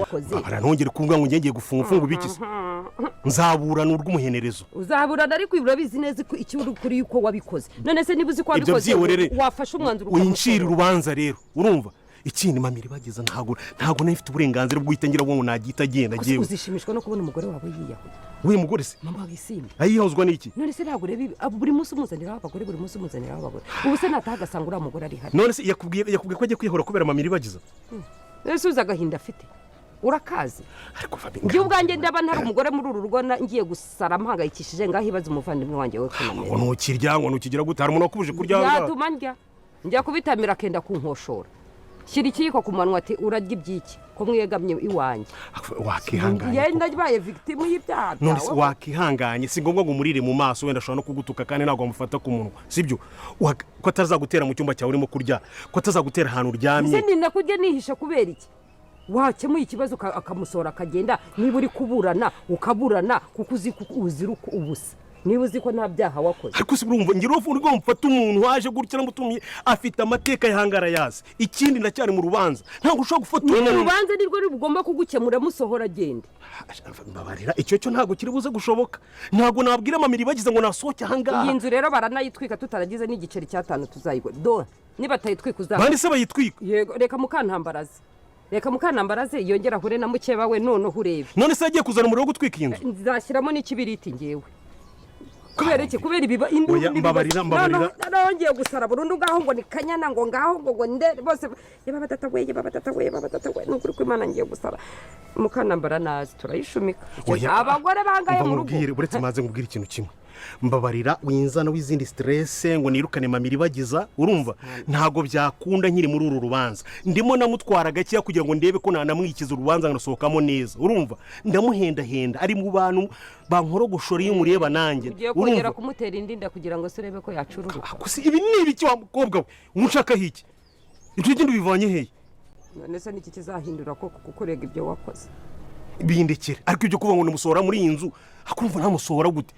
Wakoze. Babara, ntongere kuvuga ngo ngiye gufunga. Mfunga ubiki se? Nzaburana urw'umuhenerezo. Uzaburana, ariko urabizi neza ko icyo uri kuri yuko wabikoze. None se niba uzi ko Ibyo wabikoze, byihorere. wafashe umwanzuro Wincira ukamusohora. urubanza rero, urumva? Ikindi, mamiri bageza, ntabwo nari mfite uburenganzira bwo guhita ngira ngo nagihita agenda. Gusa Agiye. uzishimishwa no kubona umugore wawe yiyahuye? We mugore se? Mama wisimba. Ayihozwa n'iki? None se ntabwo ureba ibi? Buri munsi umuzaniraho abagore, buri munsi umuzaniraho abagore. Ubu se nataha agasanga uriya mugore ari hano? None se yakubwiye ko agiye kwihora kubera mamiri bagiza? None se uzi agahinda afite? Urakazi? Ariko Fabi, Njye ubwanjye ndaba ntari umugore muri uru rugo, ngiye gusara mpangayikishije. Ngaho ibaze umuvandimwe wanjye we kunamira. Ngo ntukirya, ngo ntukigira gute? Hari umuntu wakubuje kurya aha ngaha? Yatuma ndya, njya kubitamira akenda kunkoshora, shyira ikiyiko ku munwa, ati: "Urarya ibyiki ko mwegamye iwanjye?" Wakihanganye Yenda koko. Mbaye victime y'ibyaha None se byawe. wakihanganye? Si ngombwa ngo umurire mu maso, wenda ashobora no kugutuka, kandi ntabwo wamufata ku munwa, sibyo? Ko atazagutera mu cyumba cyawe urimo kurya, ko atazagutera ahantu uryamye? Ese ni nakujya nihisha kubera iki? Wakemuye ikibazo akamusohora akagenda. Niba uri kuburana, ukaburana kuko uzi ko uzira ubusa, niba uzi ko nta byaha wakoze. Ariko se urumva ngira urugo mufata umuntu waje gutya namutumiye, afite amateka y'ahangara yazi. Ikindi, ndacyari mu rubanza, ntabwo ushobora gufata Nyine umuntu. urubanza nirwo rugomba kugukemura, musohora agende. Mbabarira, icyo cyo ntabwo kiri buze gushoboka. Ntabwo nabwira mamiri bagize ngo nasohoke ahangaha. Iyi nzu rero baranayitwika tutaragize n'igiceri cy'atanu tuzayigura. Do nibatayitwika uzaba Bandi se bayitwika? Yego, reka mukantambaraze, reka mukantambaraze yongere ahure na mukeba we, noneho urebe. None se yagiye kuzana umuriro wo gutwika iyi nzu? Nzashyiramo n'ikibiriti ngewe. Kubera iki? Kubera ibiba induru Oya, n'ibibazo. mbabarira, mbabarira. Noneho ngiye gusara burundu. Ngaho ngo ni kanyana, ngo ngaho ngo nde bose, yaba data we, yaba data we, yaba data we. Ni ukuri kw'Imana ngiye gusara. Mukanambara nazi turayishumika. Oya, Abagore bangaye umva mu rugo? nkubwire, uretse maze nkubwire ikintu kimwe. Mbabarira, winzana w'izindi stress ngo nirukane mamiri bagiza, urumva? Ntabwo byakunda nkiri muri uru rubanza. Ndimo namutwara gakeya kugira ngo ndebe ko nanamwikiza urubanza nkanasohokamo neza, urumva? Ndamuhendahenda, ari mu bantu bankorogoshora iyo mureba nanjye. Ugiye kongera Urumva? kumutera indi nda kugira ngo se urebe ko yacururuka? Gusa ibi ni ibiki wa mukobwa we? Unshakaho iki? Ibyo genda ubivanye hehe? None se niki kizahindura koko kukurega ibyo wakoze? Bindekere. Ariko ibyo kuvuga ngo nimusohora muri iyi nzu, akumva ntamusohora gute?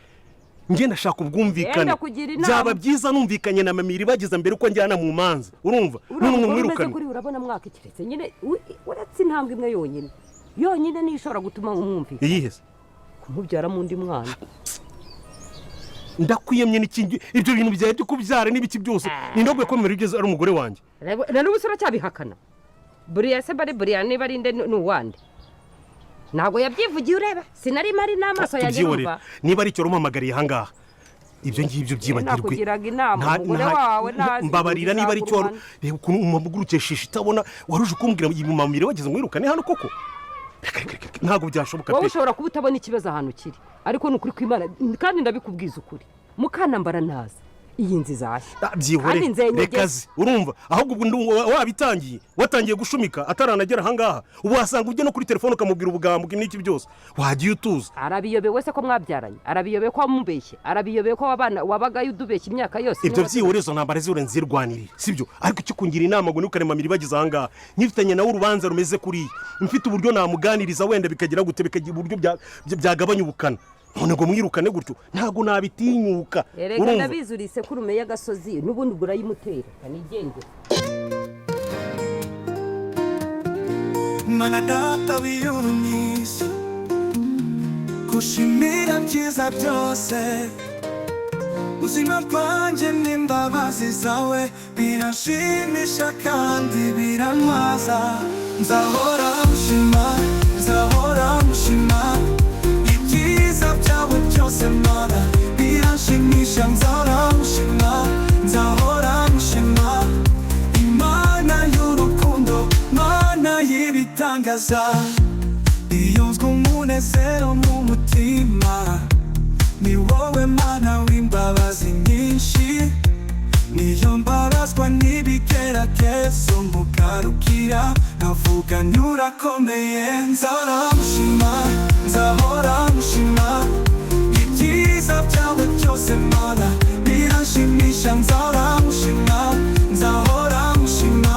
Njye ndashaka ubwumvikane. Yenda kugira inama. Byaba byiza numvikanye na mamiri bageze mbere uko njyana mu manza, urumva? Uriya None mugore umeze mwirukane. kuri, urabona mwaka keretse nyine uretse intambwe imwe yonyine yonyine niyo ishobora gutuma umwumvikana. Iyihe se? Kumubyaramo undi mwana. Ndakwiyemye n'ikindi. Ibyo bintu byawe byo kubyara n'ibiki byose, nindaguye ko mamiri ugeze ari umugore wanjye. Na n'ubu se uracyabihakana? Buriya se bari buriya niba ari nde ni uwande? Ntabwo yabyivugiye, ureba sinari mari n'amaso yanjye. Tubyihorere. Numva. Niba ari icyo rumpamagariye ahangaha, ibyo ngibyo byibagirwe. Nakugiraga inama, umugore wawe nazi Mbabarira, niba ari icyo uzagurumana. Reba ukuntu umuhagurukiye shishi itabona. Wari uje kumbwira iyi mamiri bageze ngo wirukane hano koko? Reka, reka, reka, ntabwo byashoboka Wowe pe. ushobora kuba utabona ikibazo ahantu kiri, ariko ni ukuri kw'Imana kandi ndabikubwiza ukuri, mukanambara naza iyi nzu izashya. Ah, byihorere. Kandi nzenyegeza. Reka zi, urumva? Ahubwo ubwo wabitangiye, watangiye gushumika ataranagera ahangaha. Ubu wasanga ujya no kuri telefone ukamubwira ubugambo n'iki byose. Wagiye utuza. Arabiyobewe se ko mwabyaranye? Arabiyobewe ko wamubeshye? Arabiyobewe ko wabana wabagayo udubeshya imyaka yose? Ibyo byihorere, izo ntambara zihore nzirwanirire, sibyo? Ariko icyo kungira inama ngo ntukare mamiri bageze ahangaha, nkifitanye nawe urubanza rumeze kuriya, mfite uburyo namuganiriza, wenda bikagira gute, bikagira uburyo byagabanya ubukana, none ngo mwirukane gutyo, ntabwo nabitinyuka. Erega Urumva? ndabizi, uri isekurume y'agasozi, n'ubundi ubwo urayimutera kanigendera. Mana data wiyunyise gushimira byiza byose, ubuzima bwanjye n'imbabazi zawe biranshimisha kandi birantwaza. Nzahora mushima, nzahora mushima ibyiza byawe byose. Mana, biranshimisha. Nzahora mushima, nzahora mushima, Imana y'urukundo, Mana y'ibitangaza. Iyo nzwi umunezero mu mutima, ni wowe Mana w'imbabazi nyinshi. Niyo mbabazwa n'ibigeragezo, mugarukira nkavuga nyurakomeye. Nzahora mushima, nzahora mushima ibyiza byawe byose. Mana, biranshimisha. Nzahora mushima, nzahora mushima,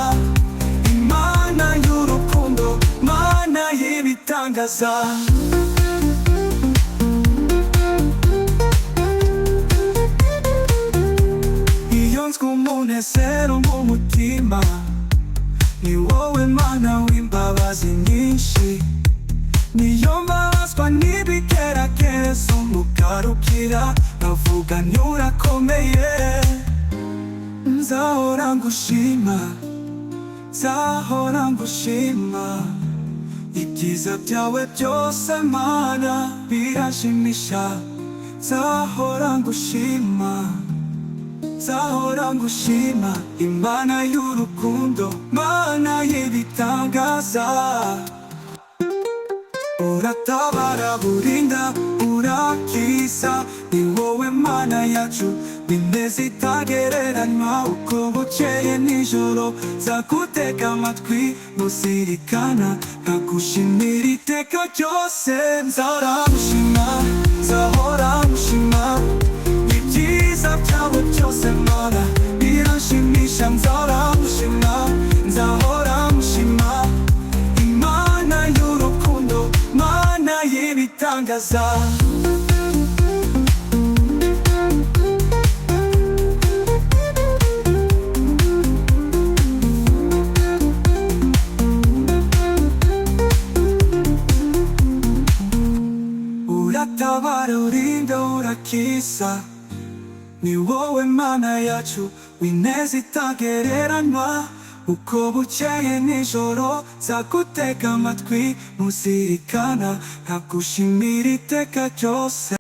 Imana y'urukundo, Mana y'ibitangaza. Iyo nzwi umunezero mu mutima, ni wowe Mana w'imbabazi nyinshi. Nzagushimira nkavuga nti urakomeye. Nzahora ngushima, nzahora ngushima. Ibyiza byawe byose Mana biranshimisha. Nzahora ngushima, nzahora ngushima. Imana y'urukundo, Mana y'ibitangaza. Uratabara, urinda, urakiza. Ni wowe Mana yacu, n'ineza itagereranywa. Uko bukeye nijoro nzagutega amatwi, muzirikana nkagushimira iteka ryose. Nzahora ngushima, nzahora ngushima. Ibyiza byawe byose Mana biranshimisha. Nzahora ngushima, nzahora ngushima. Imana y'urukundo, Mana y'ibitangaza. Uratabara, urinda, urakiza. Ni wowe Mana yacu, w'ineza itagereranywa. Uko bukeye nijoro nzagutega amatwi, muzirikana nkagushimira iteka ryose.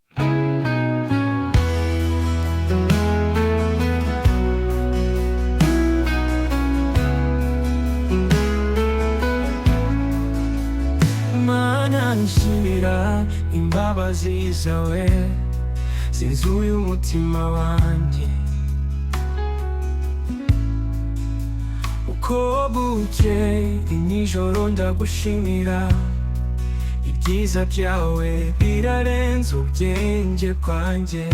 Mana, nshimira imbabazi zawe zinzuye umutima wanjye. Uko bukeye nijoro ndagushimira. Ibyiza byawe birarenze ubwenge bwanjye.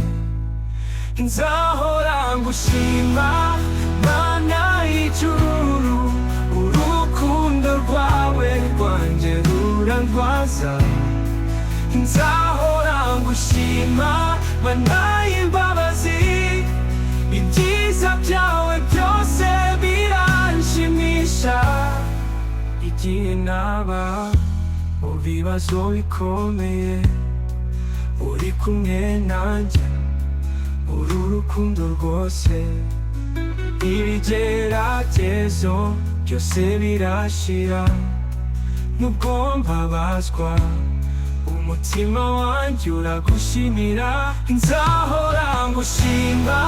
Nzahora ngushima, Mana y'ijuru. Urukundo rwawe rwanjye rurandwaza. Nzahora ngushima, Mana y'imbabazi. Ibyiza byawe byose biranshimisha. Igihe naba mu bibazo bikomeye, uri kumwe nanjye. Uru rukundo rwose, ibigeragezo byose birashira. Nubwo mbabazwa, umutima wanjye uragushimira. Nzahora ngushima,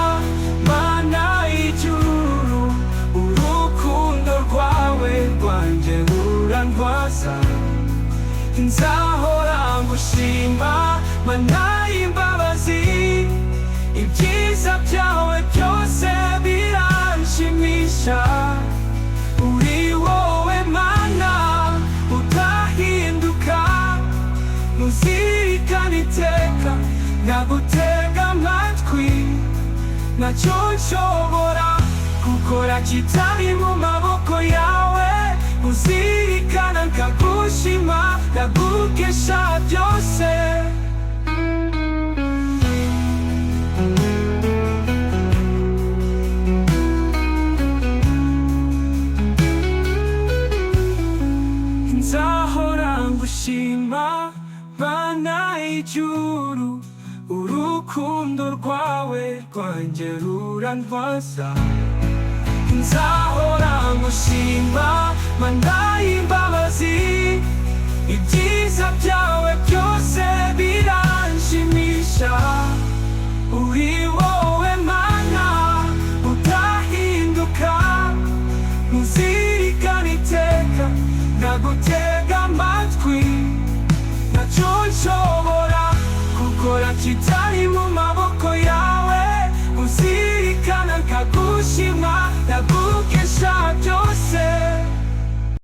Mana y'ijuru. Urukundo rwawe rwanjye rurandwaza. Nzahora ngushima, Mana y'imbabazi. Ibyiza byawe byose biranshimisha. Uri wowe Mana udahinduka. Ntuzirikana iteka nkagutega amatwi. Ntacyo nshobora gukora kitari mu maboko yawe. Uzirikana nkagushima, nkagukesha byose. Nzahora ngushima, Mana y'ijuru. Urukundo rwawe rwanjye rurandwaza. Nzahora ngushima, Mana y'imbabazi. Ibyiza byawe byose biranshimisha. Uri wowe Mana udahinduka. Ntuzirikana iteka nkagutega amatwi. Ntacyo nshobora gukora kitari